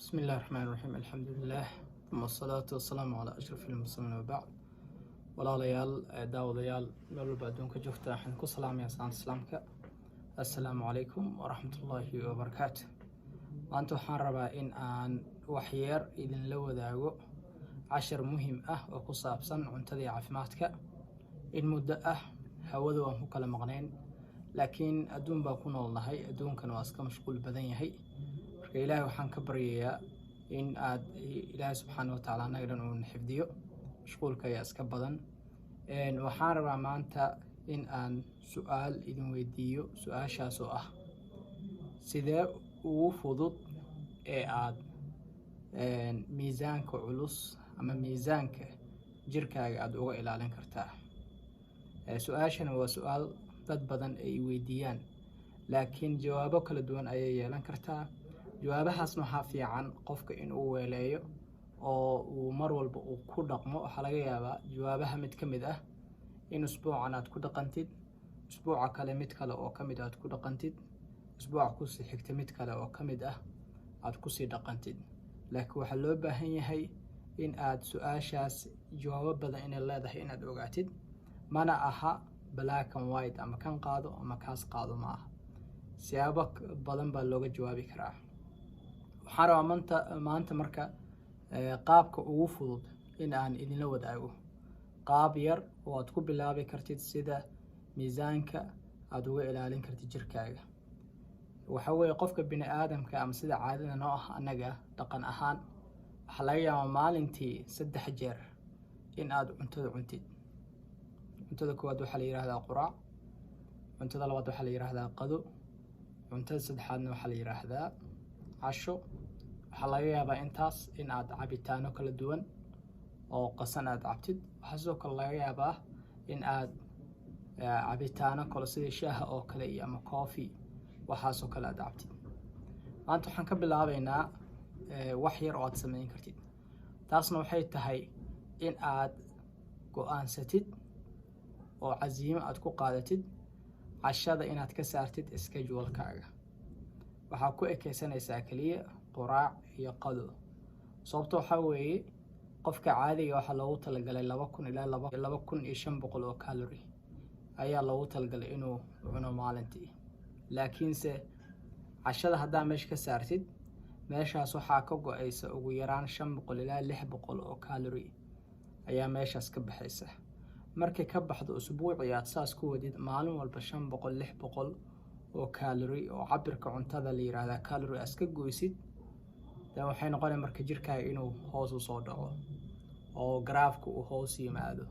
بسم الله الرحمن الرحيم، الحمد لله، ثم الصلاة والسلام على أشرف المرسلين، وبعد. Walaalayaal, daawadayaal, meel walba adduunka joogta, waxaan ku salaamayaa salaanta Islaamka: assalaamu calaykum waraxmatullaahi wabarakaatu. Maanta waxaan rabaa in aan waxyeer idinla wadaago cashar muhiim ah oo ku saabsan cuntada iyo caafimaadka. In muddo ah hawada waan ku kala maqnayn, laakiin adduun baan ku noolnahay, adduunkan waa iska mashquul badan yahay. Marka Ilaahay waxaan ka baryayaa in aad Ilaahay subxaana wa tacaala annaga dhan uuna xifdiyo, mashquulka ayaa iska badan. Waxaan rabaa maanta in aan su-aal idin weydiiyo, su-aashaas oo ah: sidee ugu fudud ee aad miisaanka culus ama miisaanka jirkaaga aada uga ilaalin kartaa? Su-aashana waa su-aal dad badan ay weydiiyaan, laakiin jawaabo kala duwan ayay yeelan kartaa. Jawaabahaasna waxaa fiican qofka inuu weeleeyo oo uu mar walba uu ku dhaqmo. Waxaa laga yaabaa jawaabaha mid ka mid ah in usbuucan aad ku dhaqantid, usbuuca kale mid kale oo ka mid aad ku dhaqantid, usbuuca kusii xigta mid kale oo ka mid ah aad kusii dhaqantid. Laakiin waxaa loo baahan yahay in aad su-aashaas jawaabo badan inay leedahay inaad ogaatid. Mana aha black and white, ama kan qaado ama kaas qaado, ma aha. Siyaabo badan baa looga jawaabi karaa. Waxaan rabaa maanta marka qaabka ugu fudud in aan idinla wadaago, qaab yar oo aad ku bilaabi kartid sida miisaanka aada uga ilaalin kartid jirkaaga. Waxa weeye, qofka bini aadamka ama sida caadada noo ah annaga dhaqan ahaan, waxaa laga yaabaa maalintii 3 jeer in aad cuntada cuntid. Cuntada koowaad waxaa la yihahdaa quraac, cuntada labaad waxaa la yihahdaa qado, cuntada saddexaadna waxaa la yidhaahdaa casho. Waxaa laga yaabaa intaas in aad cabitaano kala duwan oo qasan aad cabtid. Waxaa sidoo kale laga yaabaa in aad cabitaano kale sida shaaha oo kale iyo ama coffee, waxaasoo kale aad cabtid. Maanta waxaan ka bilaabeynaa wax yar oo aad sameyn kartid. Taasna waxay tahay in aad go-aansatid oo casiimo aad ku qaadatid cashada inaad ka saartid schedule-kaaga. Waxaa ku ekeysanaysaa keliya quraac iyo qado. Sababto waxaa weeye, qofka caadiga waxaa loogu talagalay 2000 ilaa 2500 oo calorie ayaa loogu talagalay inuu cuno maalintii. Laakiinse cashada haddaa meesha ka saartid, meeshaas waxaa ka go-aysa ugu yaraan 500 ilaa 600 oo calorie ayaa meeshaas ka baxaysa. Markay ka baxdo, usbuucii aad saas ku wadid maalin walba 500, 600 oo calorie oo cabirka cuntada la yiraahdaa calorie aad iska goysid, dan waxay noqonaya marka jirkaaga inuu hoos u soo dhaco oo garaafka uu hoos yimaado,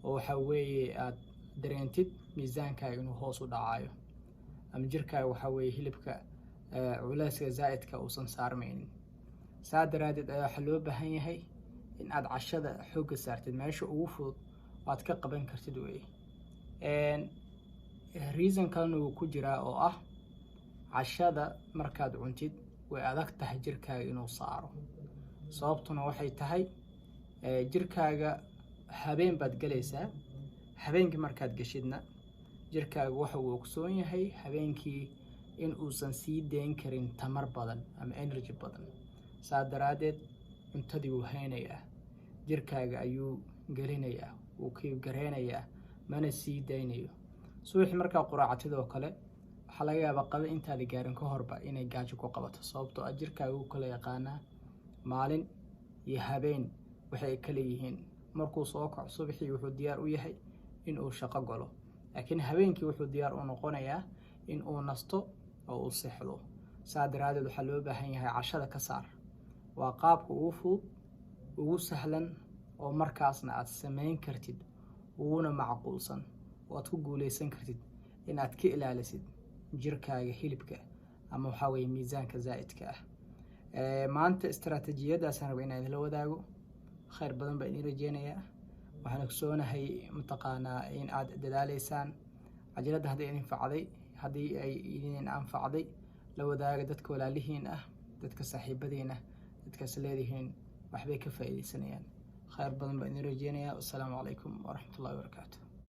oo waxa weeye aad dareentid miisaankaaga inuu hoos u dhacayo ama jirkaaga waxaa weeye hilibka culeyska zaa'idka uusan saarmaynin. Saa daraaddeed ayaa waxaa loo baahan yahay in aad cashada xoogga saartid. Meesha ugu fudud waad ka qaban kartid weeye. Reason kalena wuu ku jiraa oo ah, cashada markaad cuntid way adag tahay jirkaaga inuu saaro. Sababtuna waxay tahay, jirkaaga habeen baad gelaysaa. Habeenkii markaad geshidna, jirkaaga waxa uu ogsoon yahay habeenkii in uusan sii deyn karin tamar badan ama energy badan. Saa daraaddeed cuntadii wuu haynayaa, jirkaaga ayuu gelinayaa, wuu kiib gareynayaa, mana sii daynayo. Subaxii markaa quraacatid oo kale, waxaa laga yaabaa qado intaada gaarin ka horba inay gaajo ku qabato, sababtoo ah jirkaaga uu kala yaqaanaa maalin iyo habeen waxay kala yihiin. Markuu soo kaco subaxii, wuxuu diyaar u yahay in uu shaqo galo, laakiin habeenkii wuxuu diyaar u noqonayaa in uu nasto oo uu seexdo. Saa daraadeed waxaa loo baahan yahay cashada ka saar. Waa qaabka ugu fudud, ugu sahlan oo markaasna aad samayn kartid, uguna macquulsan oo aad ku guuleysan kartid inaad ka ilaalisid jirkaaga hilibka ama waxaa weye miisaanka zaa'idka ah. Maanta istaraatiijiyadaasaan raba inaan idinla wadaago. Khayr badan baa idin rajeynayaa. Waxaan ogsoonahay mataqaanaa in aad dadaaleysaan. Cajaladda hadday idin facday, haddii ay idin anfacday, la wadaaga dadka walaalihiin ah, dadka saaxiibadiin ah, dadkaas leedihiin waxbay ka faa'iideysanayaan. Khayr badan baa idin rajeynayaa. Wassalaamu calaykum waraxmatullahi wabarakaatu.